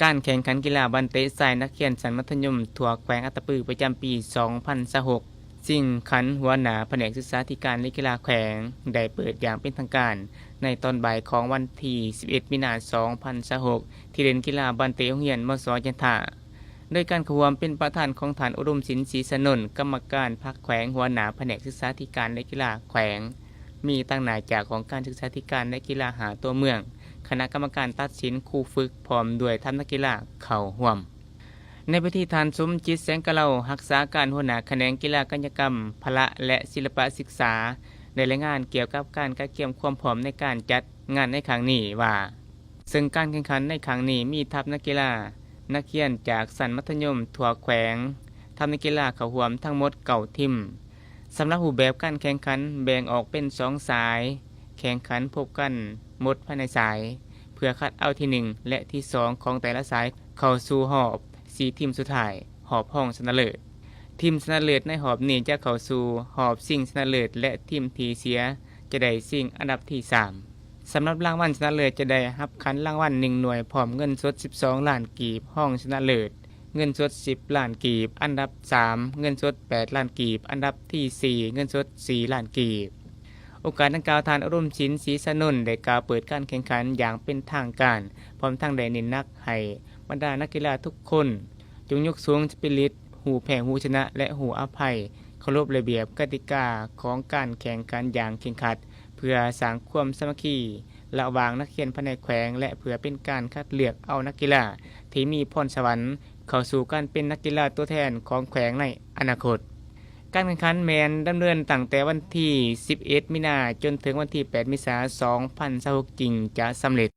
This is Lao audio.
ການແຂ່ງຂັນກິລາບານເຕະຊາຍນັກຮຽນຊັ້ນມັດທະຍົມທົ່ວແຂວງອັດຕະປືປະຈຳປີສອງພັນຊາວຫົກ ຊິງຂັນຫົວໜ້າພະແນກສຶກສາທິການ ແລະ ກິລາແຂວງ ໄດ້ເປີດຢ່າງເປັນທາງການໃນຕອນບ່າຍຂອງວັນທີສິບເອັດ ມີນາ ສອງພັນຊາວຫົກ ທີ່ເດັ່ນກິລາບານເຕະໂຮງຮຽນ ມສ ຈັນທາ ໂດຍການເຂົ້າຮ່ວມເປັນປະທານຂອງທ່ານ ອຸດົມສິນ ສີສະໜົນ ກຳມະການພັກແຂວງ ຫົວໜ້າພະແນກສຶກສາທິການ ແລະ ກິລາແຂວງ, ມີຕາງໜ້າຈາກຫ້ອງການສຶກສາທິການ ແລະ ກິລາຫ້າຕົວເມືອງ, ຄະນະກຳມະການຕັດສິນ, ຄູຝຶກ ພ້ອມດ້ວຍທັບນັກກິລາເຂົ້າຮ່ວມ. ໃນພິທີ ທ່ານ ສົມຈິດ ແສງກະເລົາ ຮັກສາການຫົວໜ້າຂະແໜງກິລາກາຍະກຳພະລະ ແລະ ສິລະປະສຶກສາ ໄດ້ລາຍງານກ່ຽວກັບການກະກຽມຄວາມພ້ອມໃນການຈັດງານໃນຄັ້ງນີ້ວ່າ ເຊິ່ງການແຂ່ງຂັນໃນຄັ້ງນີ້ມີທັບນັກກິລາ ນັກຮຽນຈາກຊັ້ນມັດທະຍົມທົ່ວແຂວງ, ທັບນັກກິລາເຂົ້າຮ່ວມທັງໝົດເກົ້າທີມ. ສຳລັບຮູບແບບການແຂ່ງຂັນແບ່ງອອກເປັນສອງສາຍ, ແຂ່ງຂັນພົບກັນໝົດພາຍໃນສາຍ ເພື່ອຄັດເອົາທີໜຶ່ງ ແລະ ທີສອງຂອງແຕ່ລະສາຍເຂົ້າສູ່ຮອບສີ່ທີມສຸດທ້າຍ, ຮອບຮອງຊະນະເລີດ. ທີມຊະນະເລີດໃນຮອບນີ້ຈະເຂົ້າສູ່ຮອບຊິງຊະນະເລີດ ແລະ ທີມທີ່ເສຍຈະໄດ້ຊິງອັນດັບທີສາມ. ສຳລັບລາງວັນຊະນະເລີດຈະໄດ້ຮັບຂັນລາງວັນໜຶ່ງໜ່ວຍ ພ້ອມເງິນສົດສິບສອງລ້ານກີບ, ຮອງຊະນະເລີດເງິນສົດສິບລ້ານກີບ, ອັນດັບສາມເງິນສົດແປດລ້ານກີບ, ອັນດັບທີສີ່ເງິນສົດສີ່ລ້ານກີບ. ໂອກາດດັ່ງກ່າວ ທ່ານ ອຸດົມສິນ ສີສະໜົນ ໄດ້ກ່າວເປີດການແຂ່ງຂັນຢ່າງເປັນທາງການ, ພ້ອມທັງໄດ້ເນັ້ນໜັກໃຫ້ບັນດານັກກິລາທຸກຄົນ ຈົ່ງຍົກສູງສະປີລິດ ຮູ້ແພ້ຮູ້ຊະນະ ແລະ ຮູ້ອະໄພ, ເຄົາລົບລະບຽບກະຕິກາຂອງການແຂ່ງຂັນຢ່າງເຄັ່ງຄັດ ເພື່ອສ້າງຄວາມສາມັກຄີລະຫວ່າງນັກຮຽນພາຍໃນແຂວງ ແລະ ເພື່ອເປັນການຄັດເລືອກເອົານັກກິລາທີ່ມີພອນສະຫວັນເຂົ້າສູ່ການເປັນນັກກິລາຕົວແທນຂອງແຂວງໃນອະນາຄົດ. ການແຂ່ງຂັນແມ່ນດຳເນີນຕັ້ງແຕ່ວັນທີສິບເອັດ ມີນາ ຈົນເຖິງວັນທີແປດ ເມສາ ສອງພັນຊາວຫົກ ຈຶ່ງຈະສຳເລັດ.